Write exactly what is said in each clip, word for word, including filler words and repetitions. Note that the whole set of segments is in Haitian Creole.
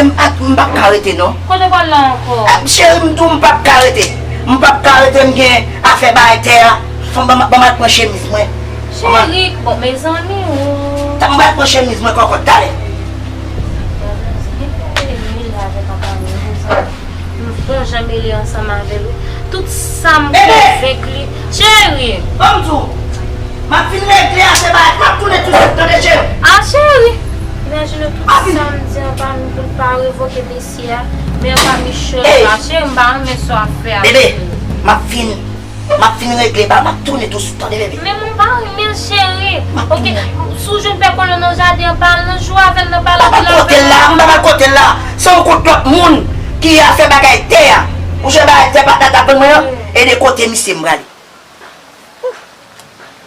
M ak, m p ap ka rete non. Kote w pral la ankò? Ah, cheri, m di w m p ap ka rete. M p ap ka rete, m gen afè bagay tè a. Fò m ban m, ban m al pran chemiz mwen. Cheri, bon, mezanmi, ou. Tan m pral pran chemiz mwen kòkòt, talè. M bon jan mele ansanm avè l, wi. Tout sa m konvenk li. Cheri! Ban m di w, m ap fin regle afè bagay, m ap tounen touswit, tande, cheri? Ah, cheri! Imajine w, tout sa m di anba m pou l pa revoke mesye a, men anba Michel la, cheri, m pa renmen sa w ap fè a, cheri. Bebe, m ap fin, m ap fin regle bagay, m ap tounen touswit, tande, bebe? Men m pa renmen l, cheri. Ok, si w jwenn pè kolon nan jaden an, pa al nan, jwe avè l nan, pa al anpil avè l. M p ap al kote l la, m p ap al kote l la. Se yon kont lòt moun ki afè bagay tè a. Ou jwe bagay tè pa tata vann mwen an, e de kote misye m prale.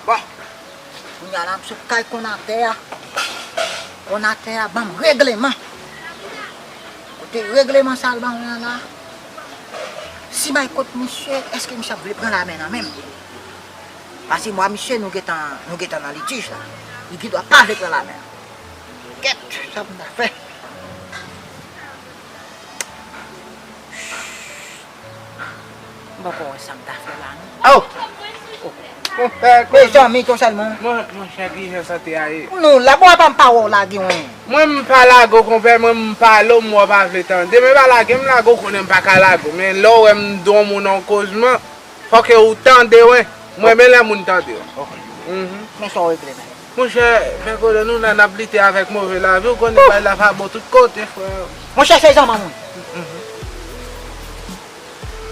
Bon, kounye a la, m sot kay konnatè a. Konnatè a ban m regleman. Kote regleman sa l ban mwen an la? Si m al kot misye, èske misye ap vle pran lamè nan men m? Pase mwen ak misye, nou gentan, nou gentan nan litij la. Li gendwa pa vle pran lamè an. Kèt, sa pou m ta fè? M poko wè sa m ta fè la, non. Oh! Monchè, mezanmi, konsa l, mwen. Monchè, kijan sante a ye? Nou la, bon, apa m pa wè w lage, wen. Mwen, m pa lage w, konpè, mwen, m pale w, m wè w pa vle tande. Men pa lage m, lage w, konnen m pa ka lage w. Men lè w wè m di yon moun yon kozman, fòk ou tande, wen. Mwen, men lè moun tande w. Ok. Mhm. Men sa w regle, men. Monchè, pè Kolonn, nou la n ap lite avèk move lavi, ou konnen bagay la pa bon tout kote, frè. Monchè, se zanmanm wi.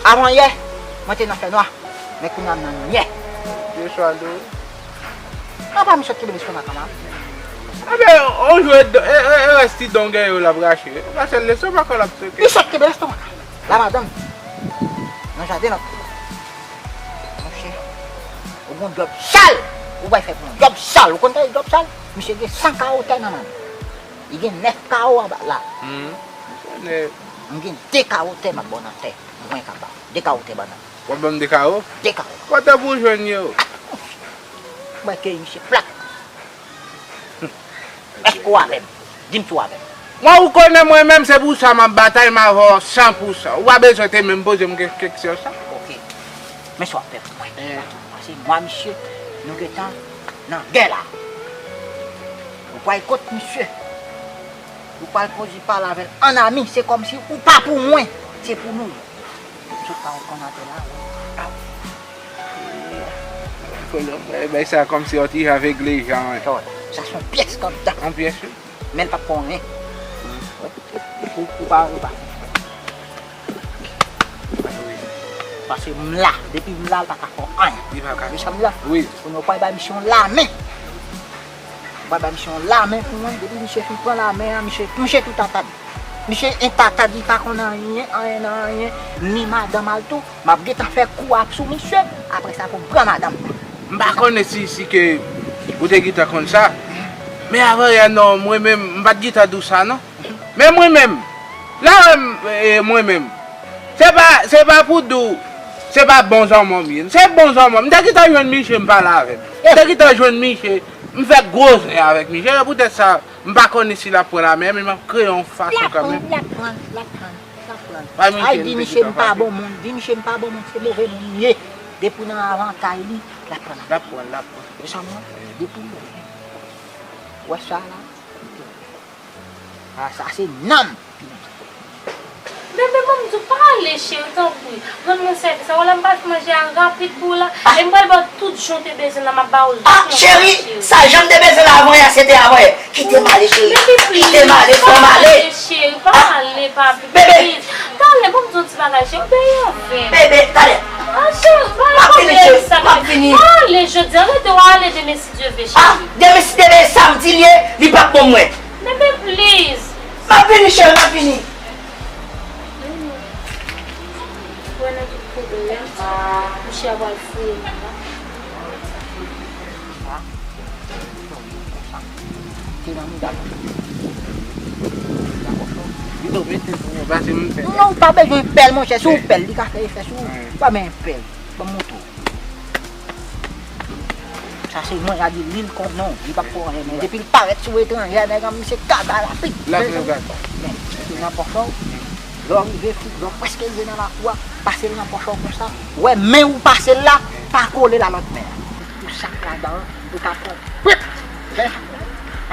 Avan yè, mwen te nan fènwa, men kounye a m nan limyè. Dye swalo. Apa misye t kenbe lestomak an la? Enben, on jwe, e, e, e rès ti don gen yo l ap rache. Pa sèl lestomak an l ap toke. Misye t kenbe lestomak an. Lamadanm nan jaden l ap toke. Monchè, ou gon djòb sal ou pral fè pou mwen. Djòb sal, ou konn sa e djòb sal? Misye gen san kawo tè nan men l. Li gen nèf kawo anba la. Hmm. M gen de kawo tè m ap ba w nan tè. Mwen ka ba w. De kawo tè bannann. W ap ban m de kawo? De kawo. Kote pou w jwenn yo? Mwen keyi misye plat. Èske w avè m? Di m si w avè m. Mwen, ou konnen mwen menm, se pou sa m ap batay, m avè w san pou san. Ou pa bezwen te menm poze m ke-, keksyon sa. Ok. Men sa w ap fè pou mwen. Eh. Pase mwen, misye, nou gentan nan gè la. Ou pral kot misye. Ou pral poze pale avè l an ami, se kòmsi ou pa pou mwen, se pou nou. Sot pa w konn atè la, wi. Kolonn, bay sa kòmsi yon ti jan avègle jan, wi. Sa se yon pyès k ap dan. Yon pyès, wi. Men l p ap fè w anyen. Ou, ou pa, ou pa. Pase m la, depi m la, l pa ka fè w anyen. Li pa ka. Ou sa m la? Wi. Kounye a w pral bay misye yon lamen. Ou pral bay misye yon lamen pou mwen, depi misye fin pran lamen an, misye, misye tou tatad. Misye entatad, li pa konn anyen, anyen nan anyen, ni madanm al tou. M ap gentan fè kou ap sou misye, apre sa pou m pran madanm. M pa konnen si, si ke ou te gentan konn sa. Men avan yè non, mwen menm, m pa t gentan di w sa non. Men mwen menm, lè w wè m, e, mwen menm, se pa, se pa pou di w, se pa bon zanmanm ye. Se bon zanmanm. M te gentan jwenn misye, m pale avè l. M te gentan jwenn misye, m fè gwo zen avèk misye. Se poutèt sa, m pa konnen si l ap pran lamen, men m ap kreye yon fason kanmenm. L ap pran, l ap pran, l ap pran. Ay, di misye m pa bon moun, di misye m pa bon moun, se move moun m ye. Depi w nan avantay li, l ap pran lamen. L ap pran, l ap pran. Ou sa mwen, depi w wè sa la, a, sa se nanm. Bebe, ban m di w, pa ale, cheri, tanpri. Rann mwen sèvis la. Wè la, m pral fè manje a rapid pou w la. E m pral ba w tout jan w te bezwen la, m ap ba w jan w vle, cheri. Sa jan m te bezwen la avan yè, se te avan yè. Kite m ale, cheri. Kite m ale, fè m ale. Cheri, pa ale, papi, please. Talè, ban m di w yon ti bagay, cheri. Bebe, yon vè. Bebe, talè. Ah, cheri, pa ale, cheri, m ap vini. Pa ale jodi a, rete w ale demen si Dye vle, cheri. Ah, demen si Dye vle, samdi l ye, li p ap bon mwen. Bebe, please. M ap vini, cheri, m ap vini. Wè nan tout pwoblèm, mouche a pral fouye m la. Li dwe mete pou mwen, pase m pèl. Non, ou pa bezwen pèl, monchè. Si w pèl, li ka fè efè sou ou. Ou pa bezwen pèl. Ban m montre w. Sa se mwen, gade li, l konn non, li p ap fè w anyen, men depi l parèt sou etranjè, nèg an, misye gade rapid. L ap pran gad. Men, misye Nan pòch ou, lè w rive, lè w prèske rive nan lakou a, pase l nan pòch ou konsa, w wè men ou pase l la, pa kole l a lòt men an. Pou sak ladan an, ou ka pran, pwip, fè sa.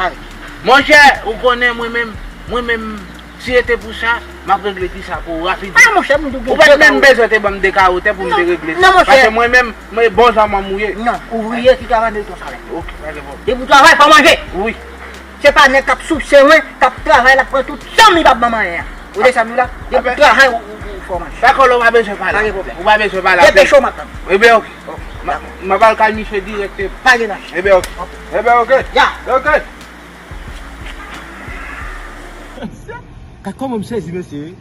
Ale. Monchè, ou konnen mwen menm, mwen menm, si se te pou sa, m ap regle ti sa pou ou rapid. Ah, monchè, m di w gen de kawo. Ou pa t menm bezwen te ban m de kawo tè pou m te regle sa. Non, monchè. Paske mwen menm, mwen bon zanmanm ou ye. Non, ouvriye ki travay merite yon salè. Ok, pa gen pwoblèm. Depi w travay, fò w manje. Wi. Se pa nèg k ap souse wen, k ap travay, l ap pran tout san mi, p ap ban m anyen an. Ou desann ou la? Depi w travay, ou, ou, ou fò manje. Dakò, la, ou pa bezwen pale. Pa gen pwoblèm. Ou pa bezwen pale. Depeche w, m ap tann. Ebyen, ok. Ok, dakò. M ap al kay misye dirèkteman. Pa gen anyen. Ebyen, ok. Ebyen, ok. Ya. Ok. Gad kòman m sezi, mesye.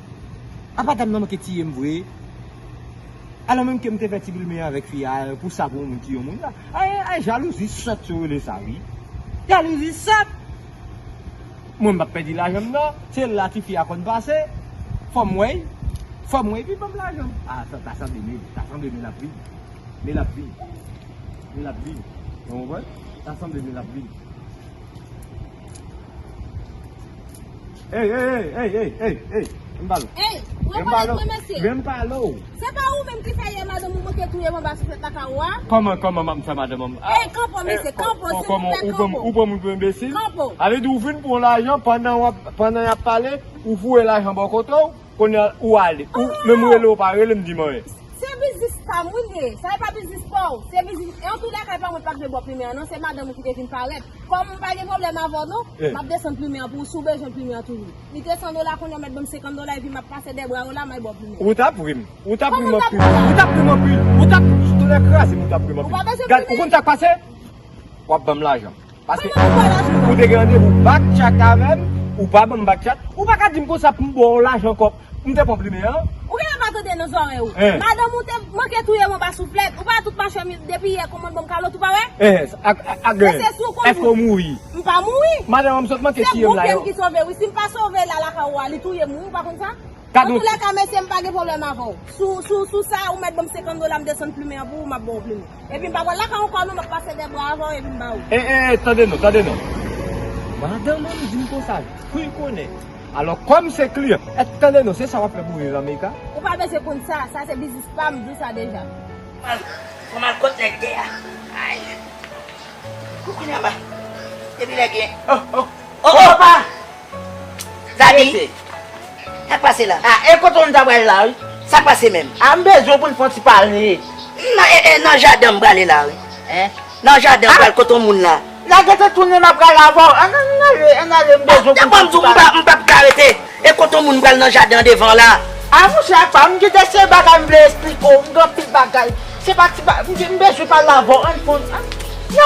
Apa dam nan manke tiye m vre. Alò menm ke m te fè ti plimen avèk fi a, pou sa pou yon moun ki yon moun la. Ay, ay, jalouzi sòt yo rele sa, wi. Jalouzi sòt! Mwen, m p ap pèdi lajan m, non. Se la tifi a konn pase. Fò m wè l. Fò m wè l, epi ban m lajan m. Ah, sa, ta sanble men, ta sanble men l ap vini. Men l ap vini. Men l ap vini. Ou konprann? Ta sanble men l ap vini. Ey, ey, ey, ey, ey, ey, ey, ey, m pale w. Ey, rekonèt mwen, mesye. Men m pale w. Se pa ou menm ki fè yè madanm ou manke touye m anba souflèt lakay ou a? Kòman, kòman m ap fè madanm m? Ey, kanpe, mesye, kanpe, silvouplè, kanpe. Ou pran, ou pran moun pou enbesil? Kanpe. Sa vle di ou vin pran lajan pandan w ap, pandan y ap pale, ou voye lajan bò kote w, kounye a ou ale. Ou, menm rele ou pa rele m di m anyen. Se biznis pa m wi l ye. Sa e pa biznis pa w. Se biznis. E antoulèka, e pa mwen k pa t vle ba w plimen an, non. Se madanm ou ki te vin parèt. Kòm m pa gen pwoblèm avè w, non, m ap desann plimen an pou ou si w bezwen plimen an toujou. Li te san dola, kounye a w mèt ban m senkant dola, epi m ap pase dèbra w la, m al ba w plimen. Ou t ap ri m. Ou t ap ri m anpil. Ou t ap ri m anpil. Ou t ap, si w te kraze m, ou t ap ri m anpil. Ou pa bezwen plimen. Gad, ou konn sa k pase? W ap ban m lajan. Paske ou te gen randevou back chat avè m, ou pa ban m back chat, ou pa ka di m konsa pou m ba w lajan ankò. M te pran plimen an. Ou genlè pa tande nan zòrèy ou. Madanm ou te manke touye m anba souflèt. Ou pa tout mache depi yè, kòmann ban m kalòt, ou pa wè? Ak, ak, ak grenn. Èske w mouri? M pa mouri. Madanm an sot manke tiye m la yo. Se gwoup ki sove, wi. Si m pa sove la, lakay ou a, li touye m, wi, ou pa konn sa? Antoulèka, mesye, m pa gen pwoblèm avè w. Sou, sou, sou sa, ou mèt ban m senkant dola, m desann plimen an pou ou, m ap ba w plimen. Epi m pa pral lakay ou ankò non, m ap pase dèbra avè w epi m ba ou. E, e, e, tande non, tande non. Madanm an di m konsa, kou l konnen. Alò, kòm se kliyan, e, tande non, se sa w ap fè pou viv Amerika? Ou pa bezwen konn sa, sa se biznis pa m, m di w sa deja. Fò m al, fò m al kot nèg tè a. Ay. Kou kounye a ba. Epi nèg gen. Oh, oh. Oh, oh, pa! Zabi, sa k pase la? Ah, e kote w n ta pral la, wi? Sa k pase menm? Ah, m bezwen w pou n fè yon ti pale. Nan, e, e, nan jaden m prale la, wi. Hein? Nan jaden m pral kote yon moun la. Lage te tounen m ap pral avè w. Ann, ann ale, ann ale, m bezwen w pou n fè yon ti pale. Depi m di w m pa, m p ap ka rete. E kote yon moun pral nan jaden an devan la? Ah, monchè, apa, m gen de seri bagay m vle esplike w, m gen anpil bagay. Se pa ti ba-, m, m bezwen pale avè w, ann fon. Ann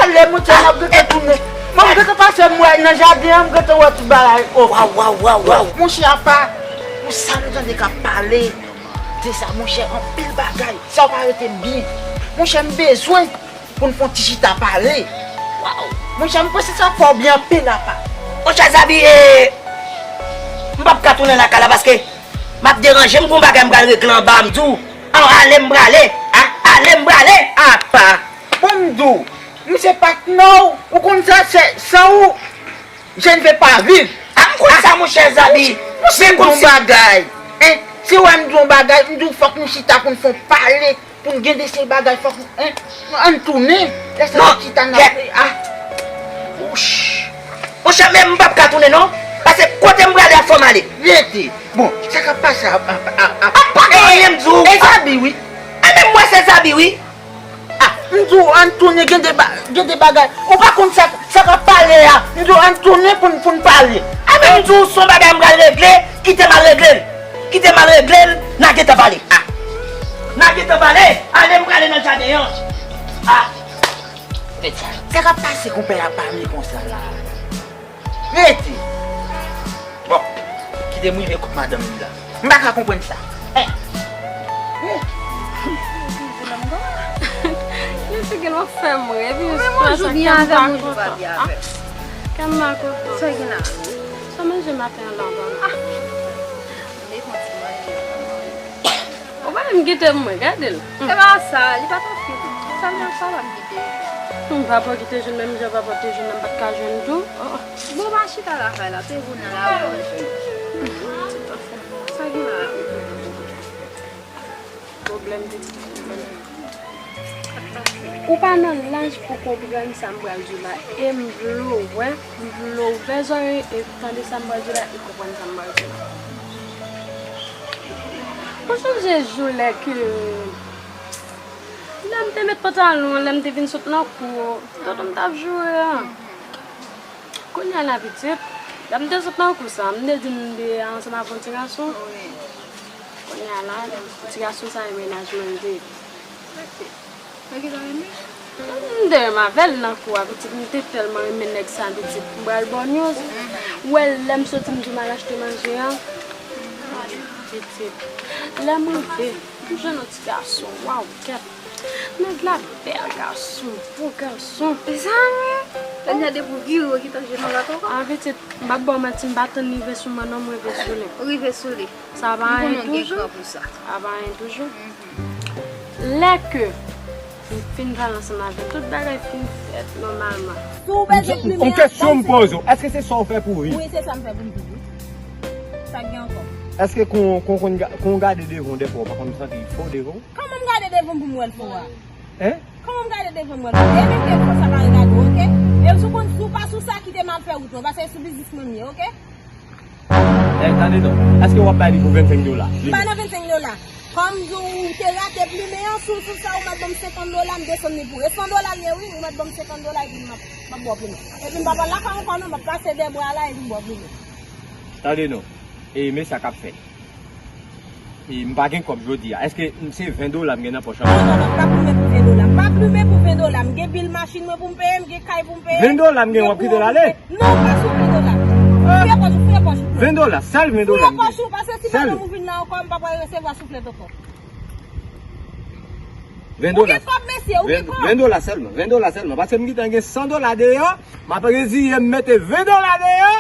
ale, monchè, n ap gentan tounen. Mwen, m gentan pase m wè nan jaden an, m gentan wè tout bagay. Oh. Waw, waw, waw, waw. Monchè, apa, pou sa m tande k ap pale de sa, monchè, anpil bagay. Sa w pa rete m byen. Monchè, m bezwen pou n fè yon ti chita pale. Waw. Monchè, m panse sa fè w byen anpil, apa. Monchè Zabi, e, m p ap ka tounen lakay la paske m ap deranje, m gon bagay m pral regle anba, m di w. An, ale m prale, a, ale m prale, apa. Bon, m di w, m se patnè w, ou konn sa, se, san ou, je ne veux pas vivre. A, m konn sa, monchè Zabi. Monchè, m di w yon bagay. Hein? Si w wè m di w yon bagay, m di w fòk nou chita pou n fè yon pale. Pou n gen de seri bagay, fòk, hein, ann tounen. Lè sa n ap chita n ap, ah. Wouch. Monchè, men m p ap ka tounen non. Paske kote m prale a, fò m ale. Rete. Bon, sa k ap pase a, a, a, a, a pa gen anyen m di w. E Zabi, wi. E men m wè se Zabi, wi. Ah, m di w, ann tounen, gen de ba-, gen de bagay. Ou pa konn sa, sa k ap pale a. M di w, ann tounen pou n, pou n pale. E men m di w, se yon bagay m pral regle, kite m al regle l. Kite m al regle l, n a gentan pale. Ah. N a gentan pale, ale m prale nan jaden an. Ah. Sa k ap pase konpè a pa m konsa la? Rete. Bon, kite m rive kot madanm li la. M pa ka konprann sa. Eh. Mesye gen lè w fè m ri, epi men mwen jou byen avè m, ou jou pa byen avè m. Kè m mal kontan. Sa gen la? Sa manje maten an la, mwen? Ah. Ou pa menm kite m, mwen, gade l. Se pa sa, li pa t anfin. Sa m nan sa w ap kite? Hmm, papa kite jwenn menm jan papa te jwenn nan m pa t ka jwenn tou. Oh, oh. Bon, pa chita lakay la, te vin nan lari w jwenn. Sa gen la? Pwoblèm pitit, pwoblèm pitit. Ou pa nan laj pou konprann sa m pral di w la. E m vle w wè, m vle w ouvè zòrèy e tande sa m pral di w la e konprann sa m pral di w la. Ou sonje jou lè ke lè m te met pantalon an, lè m te vin sot nan kou, toto m t ap joure an. Kounye a la pitit, lè m te sot nan kou sa, m te di m te ansanm avè yon ti gason. Wi. Kounye a la, ti gason sa e mennaj mwen li te ye. Ok. Mwen ki sa renmen? M te renmen avè l nan kou a, pitit, m te tèlman renmen nèg sa, pitit. M pral ba w news. Ou wè lè m soti m di m al achte manje an. Pitit. Lè m rive, m jwenn yon ti gason. Waw, kèt. Nèg la bèl gason, bon gason. Mezanmi, Tania de pou giro ki tanje nan la koko. A pitit, m p ap ba w manti, m pa tann rive sou mwen non, m rive sou li. Ou rive sou li. Sa pa anyen toujou. Sa pa anyen toujou. Lè ke m fin pale ansanm avè l, tout bagay fin fèt nòmalman. Si w bezwen plimen an, yon kesyon m poze w, èske se sa w fè pou viv? Wi, se sa m fè pou m viv, wi. Sa k gen ankò? Èske kon, kon, kon, kon w gade devan w dèfwa, w pa konn santi l fò devan w? Kòman m gade devan m pou m wè l fò a? Hein? Kòman m gade devan m wè l fò? E menm ke fò sa pa regade w, oke? E si w konn, si w pa sou sa, kite m ap fè wout mwen, paske sou biznis mwen m ye, oke? Eh, tande non. Èske w ap bay li pou vennsenk dola? M pa nan vennsenk dola. Kòm di w te rate plimen an, sou, sou sa, ou mèt ban m senkant dola, m desann li pou ou. E san dola l ye, wi, ou mèt ban m senkant dola, epi m ap, m ap ba w plimen. Epi m pa pral lakay ankò non, m ap pase dèbwa la, epi m ba w plimen. Tande non. E, men sa k ap fèt. E, m pa gen kòb jodi a. Èske m, se ven dola m gen nan pòch la? Non, non, non, m pa plimen pou ven dola. M pa plimen pou ven dola. M gen bil machin mwen pou m peye, m gen kay pou m peye. Ven dola m gen, w ap kite l ale? Non, pa sou ven dola. Fouye pòch ou, fouye pòch ou. Ven dola, sèl ven dola m gen. Fouye pòch ou, paske si madanm ou vin la ankò, m pa pral resevwa souflèt ankò. Ven dola. Ou gen kòb, mesye, ou gen kòb. Ven dola sèlman, ven dola sèlman. Paske m gentan gen san dola deyò, m ap reziye m mete ven dola deyò,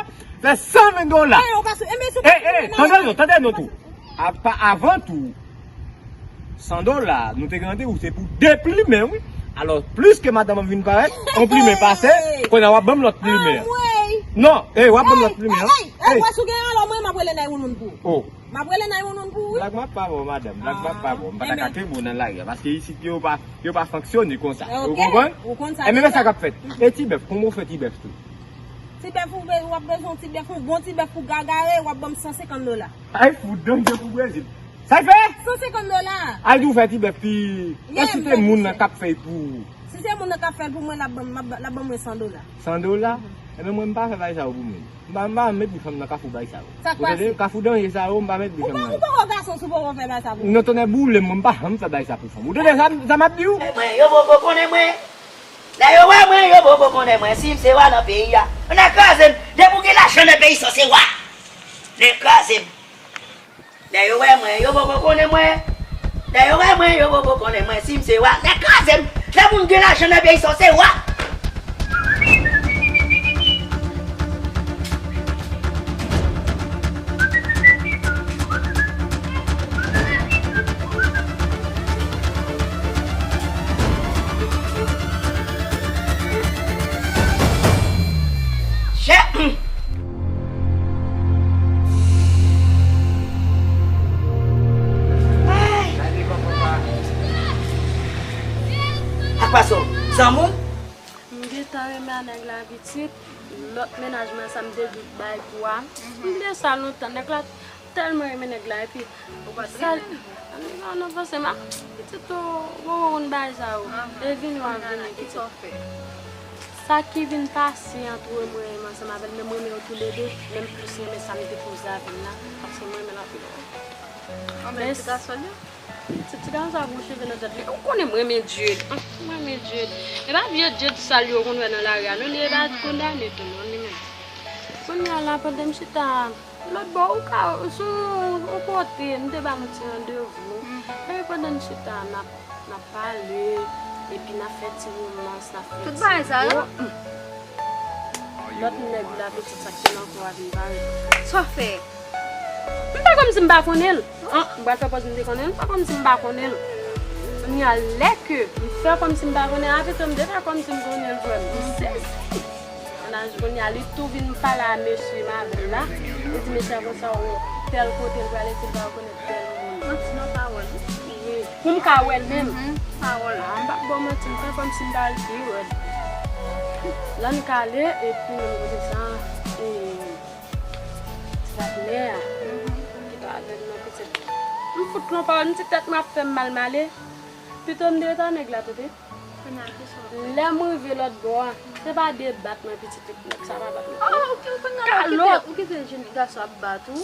fè san ven dola. Eh, ou pa sou, eh, men sou. Eh, eh, tande non, tande non tou. Apa, avan tou, san dola, nou te gen randevou, se pou de plimen, wi. Alò, plis ke madanm an vin parèt, yon plimen pase, kounye a w ap ban m lòt plimen an. Anmwey! Non, eh, w ap ban m lòt plimen an. Ey, ey, ey, w wè si w gen alò mwen, m ap rele nine one one pou ou. Oh. M ap rele nine one one pou ou, wi. Blag m ap pa ba w, madanm, blag m ap pa ba w. M pa ta ka kenbe w nan lari a, paske isit yo pa, yo pa fonksyone konsa. Ou konprann? Ou konn sa deja. E men sa k ap fèt. E ti bèf, kòman w fè ti bèf tou? Ti bèf ou be-, w ap bezwen yon ti bèf, yon bon ti bèf pou gagare, w ap ban m san senkant dola. Ay, fout danje pou Brezil. Sa l fè? San senkant dola. Ay, di w fè ti bèf pi. Kantite moun nan k ap fè l pou ou. Si se moun nan k ap fè l pou mwen, l ap ban m, l ap ban mwen san dola. San dola? Ebyen, mwen, m pa fè bagay sa yo pou moun. M pa, m pa met bouch mwen nan kafou bagay sa yo. Sa k pase? Ou tande? Kafou danje sa yo, m pa met bouch mwen nan. Ou poko gason, si w poko fè bagay sa pou moun. Non, tonnè boule m, mwen, m pa janm fè bagay sa pou fanm. Ou tande sa, sa m ap di w? Mwen, yo poko konnen mwen. Lè yo wè mwen, yo poko konnen mwen, si m se wa nan peyi a. Nèg kraze m, depi w gen lajan nan peyi sa, w se wa. Nèg kraze m. Lè yo wè mwen, yo poko konnen mwen. Lè yo wè mwen, yo poko konnen mwen, si m se wa. Nèg kraze m, lè moun gen lajan nan peyi sa, w se wa. Chè, hmm. Ay. Ak pa sa, zanmi w? M gentan renmen a nèg la pitit. Lòt mennaj mwen sa m te di w bay pou a. M te sa lontan. Nèg la tèlman renmen nèg la, epi sa, non, non, fòseman, pitit ou, ou konn bagay sa yo. E vini, w ap vini, pitit. Sa ki vin pase antre mwen ansanm avè l, men m renmen yo toulede, men m plis renmen sa m te poze avè l la, paske m renmen l anpil. Anben, ti gason yo? Ti, ti gason sa gon cheve nan tèt li. Ou konnen m renmen Jude. An, m renmen Jude. E pa vye Jude sal yo konn wè nan lari a non, li e pa kondane tou non, li menm. Kounye a la, pandan m chita lòt bò, ou ka, sou yon kote, m te ba nou ti randevou. E pandan n chita, n ap, n ap pale, epi n ap fè ti womans, n ap fè ti... Tout bagay sa yo? Lòt nèg la, pitit sa ki te nan kò a vin parèt. Sa w fè? M pa kòmsi m pa konnen l. An, m pral fè pòz m te konnen l. M pa kòmsi m pa konnen l. Kounye a, lè ke m Fè kòmsi m pa konnen, a pito m te fè kòmsi m konnen l vrèman. M sezi. Nan jounen a, li tou vin pale a mesye m avè l la. Li di mesye a konsa, o, tèl kote l prale, si l pa rekonèt tèl moun. Manti nan pawòl. Wi. Pou m ka wè l menm. Mhm, pawòl. A, m p ap ba w manti, m fè kòmsi m pa al pi wè l. Lè n k ale, epi menm kote sa, e, ti patnè a, ki t avè m nan pitit. M fout lonpa, m di tèt mwen ap fè m mal, m ale. Pito m te rete ak nèg la, tete. Lè m rive lòt bò a, se pa de bat mwen pitit nèg sa pa bat mwen. Ah, ok, ou konn nan ou kite, ou kite jeni gason ap bat ou.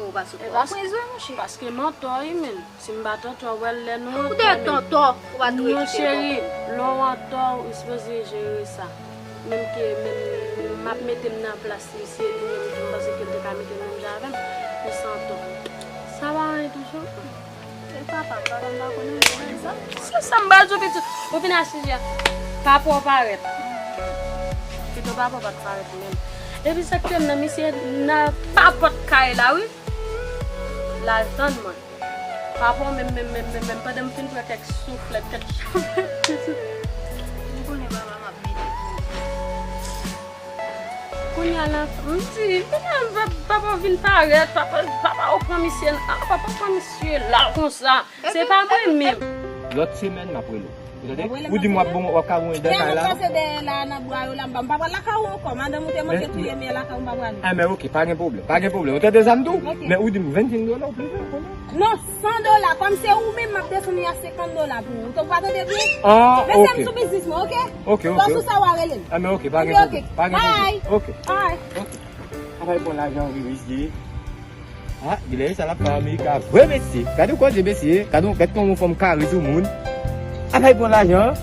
Ou pa sou pwòp mezon, monchè. Paske m antò wi menm. Si m pa t antò, wè lè nou antò menm. Ou dèyè t antò, ou pa dwe kite l antò. Non, cheri, lè w antò, ou sipoze jere sa. Menm ke, menm, m ap mete m nan plas misye, li menm tou, m panse ke l te ka mete l menm jan avè m. Li san antò. Sa pa anyen toujou. E papa m, papa m pa konnen m gen sa. Se sa m pral di w, pitit. Ou vin asize a. Papa w parèt. Pito papa w pa t parèt menm. Epi sa k fè m nan misye nan papòt kay la, wi. L al tann mwen. Papa w menm, menm, menm, menm, menm, pandan m fin pran kèk souflèt, kèk souflèt, pitit. M konnen papa m ap mete pou ou. Kounye a la, m di, kounye a, papa w vin parèt, papa, papa w pran misye, ah, papa w pran misye la konsa. Se pa mwen menm. Lòt semèn, m ap rele w. Ou tande? Ou di m w ap bon, w ap ka bon dan kay la. Pase dèyè la nan bwa yo la, m pa, m pa pral lakay ou ankò. Madanm ou te manke touye m yè lakay ou, m pa prale. Ah, men ok, pa gen pwoblèm. Pa gen pwoblèm. Ou tande sa m di w? Ok. Men ou di m vennsenk dola, ou plimen, konnen. Non, san dola. Kòm se ou menm, m ap desann li a senkant dola pou ou. Ou pa tande byen? Ah, ok. Mesye m sou biznis mwen, ok? Ok, ok. Lè w sou sa, w a rele m. Ah, men ok, pa gen pwoblèm. Pa gen pwoblèm. Ok. Bye. Ok. Apre bon lajan, wi, wi, ye. Ah, genlè sa l ap fè Amerika vre, mesye. Gade w koze, mesye. Gade w, gad kòman yon fanm kare sou moun. Apre pran lajan an.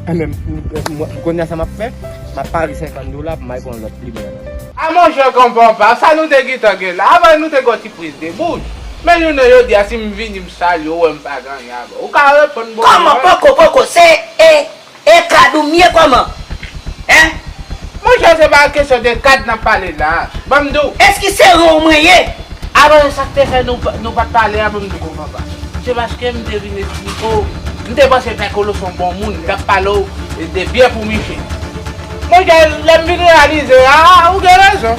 Enben, m, m, m, m konnen sa m ap fè. M ap pare senkant dola pou m al pran lòt plimen an. A monchè konpè, pa sa nou te gentan gen la. Avan nou te gen yon ti priz de bouch. Men jounen jodi a, si m vini, m salye w, wè m pa gen anyen avè w. Ou ka reponn bon. Kòman poko, poko, se, e, E kad ou m ye kòman? Hein? Monchè, se pa kesyon de kad n ap pale la. Ban m di w. Èske se ran w mwen ye? Alò, e sa k te fè nou, nou pa t pale a, ban m di w konpè pa. Se paske m te vin esplike w. M te panse Pè Kolo se yon bon moun. M t ap pale w de byen pou misye. Monchè, lè m vin reyalize, a, ou gen rezon.